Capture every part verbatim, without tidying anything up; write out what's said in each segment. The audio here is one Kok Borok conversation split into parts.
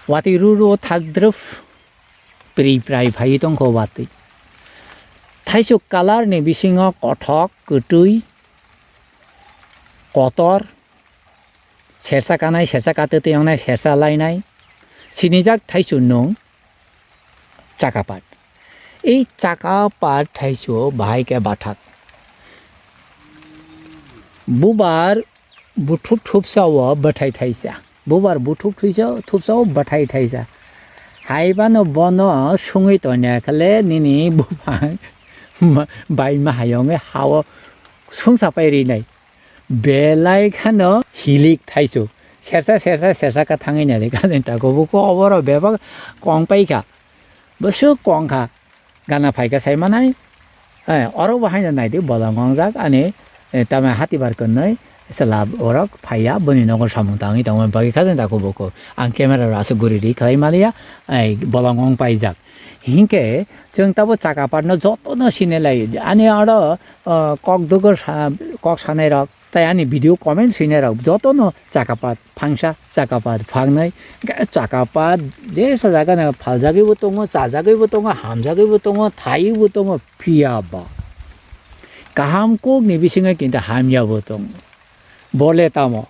Watwi ru ru thak drwp pri prai phaiwi tongkho watwi. Thaisuk colour ni bisingo kothok, kwtwi, kotor, sersa kanai, sersa katwi twi wngnai, sersa lainai. Sinijak thaisuk nwng chakapat. Ei chakapat thaisuk bahai khe bathak. Bubar buthuk thupsa o bwthai thaisa. Bubar buthuk thuisa, thupsa o bwthai thaisa. Haibano bono sungwi tonya khale nini buphang ma-, bai mahayonge hao sungsa pai rinai. Belai khano hilik thaisu. Sersa, sersa, sersa ka thangwi nai de. Kajeng tako buko oboro bebak kong pai kha. Bwswk kong kha. Gana phai kha sai manai. Eh, oro bo haino nai di, bolong wngjak ani, eh, tamo hatibar kwnwi chwla borok phaiya, boni nogo samung tangwi tongmani bagwi kha jang takhuk bukhuk. Ang camera rok aswk guri ri khlai maliya, eh, bolong wng paijak. Hinkhe chwng tabo chakapatno jotono sinilai, ani oro, oh, kok dugor sa-, kok sanairok, tai ani video comment swinairok jotono chakapat phangsa, chakapat phangnai, chakapat jesa jagano phaljagwibo tongo, chajagwibo tongo, hamjagwibo tongo, thaiwibo tongo, phiyaba kaham kokni bisingo kintu hamyabo tongo. Bole tamo?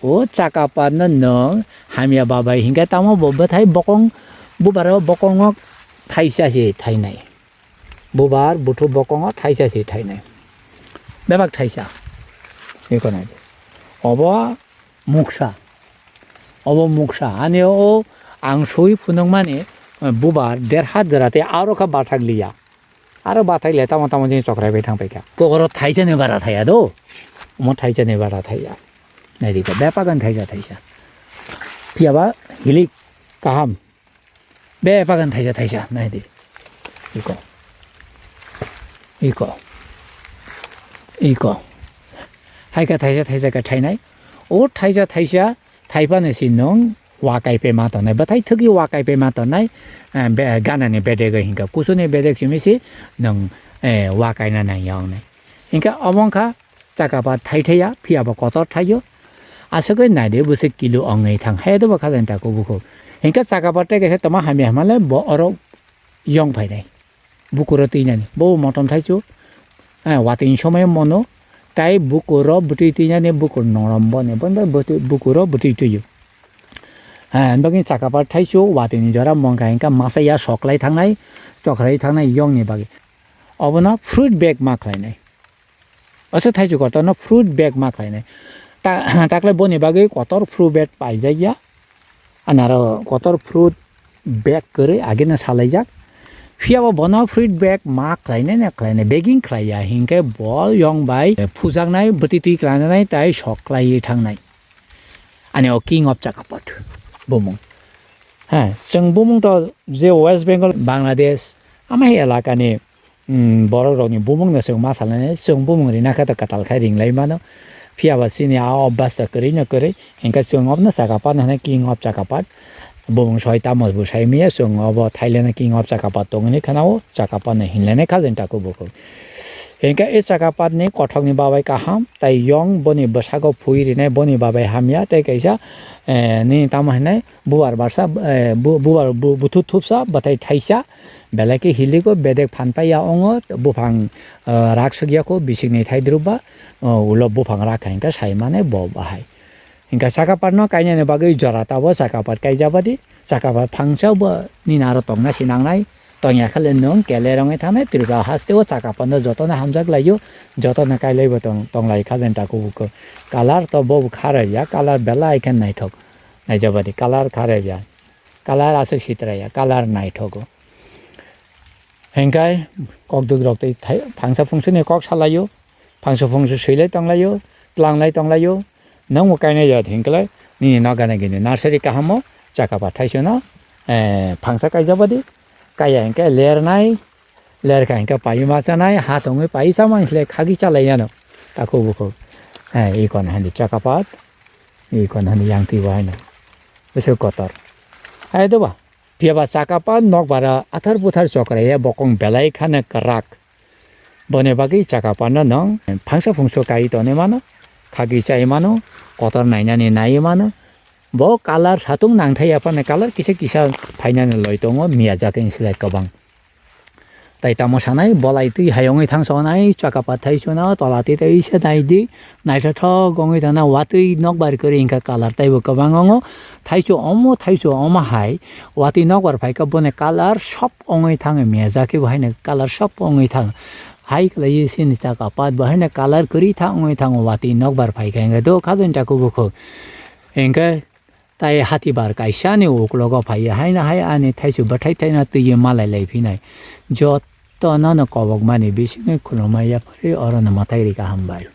O chakapatno nwng hamya babai hinkhe tamo bo bwthai bokong, bubaro bokongo thaisa se thainai. Bubar buthuk bokongo thaisa se thainai. Bebak thaisa. Eko nai. Obo muksa. Obo muksa. Ani o ang sui phunukmani, eh, bubar der hat jora tei aro kha bathak liya. Aro bathak le tamo tamo jini chokrai bai thang paikha. Kokoro thaisa ni bara thaya do. Omo thaisa ni bara thaya. Nai di ko. Bebak ang thaisa thaisa. Phiyaba hilik kaham. Be bagan thaisa thaisa nai di. Iko. Iko. Iko. Hai kha thaisa thaisa khe thainai. O thaisa thaisa thaipano si nwng wa kaipe ma tongnai. Bwthai thwgwi wa kaipe ma tongnai. Eh, be-, ganani bedego hinkha. Kusuni bedek simi si nwng, eh, wa kaina nang ya wngnai. Hinkhe omo wngkha chakapar thai thaiya, phiyaba kotor thaio. Aswkhe naidi bwswk kilo ongwi thang. Hai dobo khajani takhuk bukhuk. Hinkhe chakapar tei kaisa tongma hamya hwnmale bo oro yong phainai. Bukuro twinani. Bo motom thaichu. Eh, watwini somoi mono. Tai bukuro bwtwi twinani bukur norom boni. Boni bai bwtwi, bukuro bwtwi twio. Eh, bagwi chakapar thaichu watwini jora mongkha hinkhe masa ya soklai thangnai, chokrai thangnai yongni bagwi. Obono fruit bag ma khlainai. Aswk thaichu kotorno fruit bag ma khlainai. Ta-, taklai boni bagwi kotor fruit bag paijakya. Ani aro kotor fruit bag kwrwi ageno salaijak. Phiyaba bono fruit bag ma khlainai na khlainai, bagging khlaiya hinkhe bo yong bai phujaknai, bwtwi twi khlainai tai sok khlaiwi thangnai. Ani o king of chakapot bumung. Ha, chwng bumung to je West Bengal, Bangladesh, ama hai elakani um, borok rokni bumung no chwng ma salnani, chwng bumung rina khe to kwtal khai ring lai mano. Phiya ba chini a obvas to kwrwi no kwrwi, hinkhe chwng obono chakapat no hwnwi king of chakapat. Bumung soi tamo bo sai manya, chwng obo Thailand o king of chakapat tong hwnwi khna-o, chakapat no hinlai nai kha jani takhuk bukhuk. Hinkhe e chakapat ni kothok ni babai kaham, tai yong boni bwsako phui rinai boni babai hamya, tei kaisa, eh, nini tamo hinai, bubar barsa, eh, bu-, bubar bu-, buthu thupsa, bwthai thaisa, belai khe hiliko bedek phan paiya ongo, buphang, eh, rak sukya kho, bisikni thai drupba, eh, ulo buphang rak hai khe sai mane bo bahai. Hinkhe chakapat no kainani bagwi jora tabo chakapat kaijabadi, chakapat phangsa bo nini aro tongna si nangnai, tongya khale nwng kele rongwi thangnai, Tripura haste o chakapat no jotono hamjak laio, jotono kailaibo tong-, tonglai kha jani takhuk bukhuk. Colour to bo kharwi ya, colour belai khe naithok. Naijabadi colour kharwi ya. Colour aswk sitraya, colour naithogo. Hinkhe kokdwk rok tei thai-, phangsa phungsuni kok salaio, phangsa phungsu swilai tonglaio, tlanglai tonglaio, nangbo kainai ya hinkhe nini nokgana gini nursery kahamo chakapa thaisono, eh, phangsa kaijabadi, kaiya hinkhe lernai, lerkha hinkhe paiwi ma chanai, ha tongwi paiwi chamani khlai khagwi chalaiyano, takhuk bukhuk, eh, iko nahani chakapat. Iko nani yang twi bo haino. Bwswk kotor. Hai doba. Phiya ba chakapa nokbara athar buthar chokraiya bokong belai khana kwrak. Boni bagwi chakapa no nwng phangsa phungso kai tonwi mano. Khagwi chai mano. Kotor nainani nai mano. Bo colour satung nangthai ya phano colour kisa kisa phainani loi tongo, miyajak wng silai kwbang. Tai tamo sanai, bolai twi hai wngwi thang sonai, chaka pathai suna, tola twi tei se nai di, naithothok wngwi thangna, watwi nokbar kwrwi hwnkha colour taibo kwbang wngo, thaichuk omo, thaichuk omo hai, watwi nokbar phaikha boni colour sop wngwi thango, mejak khe bo haino colour sop wngwi thango, hai kwlaiwi sini chaka pat bo haino colour kwrwi tha wngwi thango, watwi nokbar phaikha hwnkhe do khajani takhuk bukhuk, hwnkhe Tai hatibar kaisani uklogo phaiwi haino hai ani thaichuk bwthai thaino twiwi malai lai phinai. Jotono no kobokmani bisingni khulumma yapharwi orono mwtai rikha, hambai.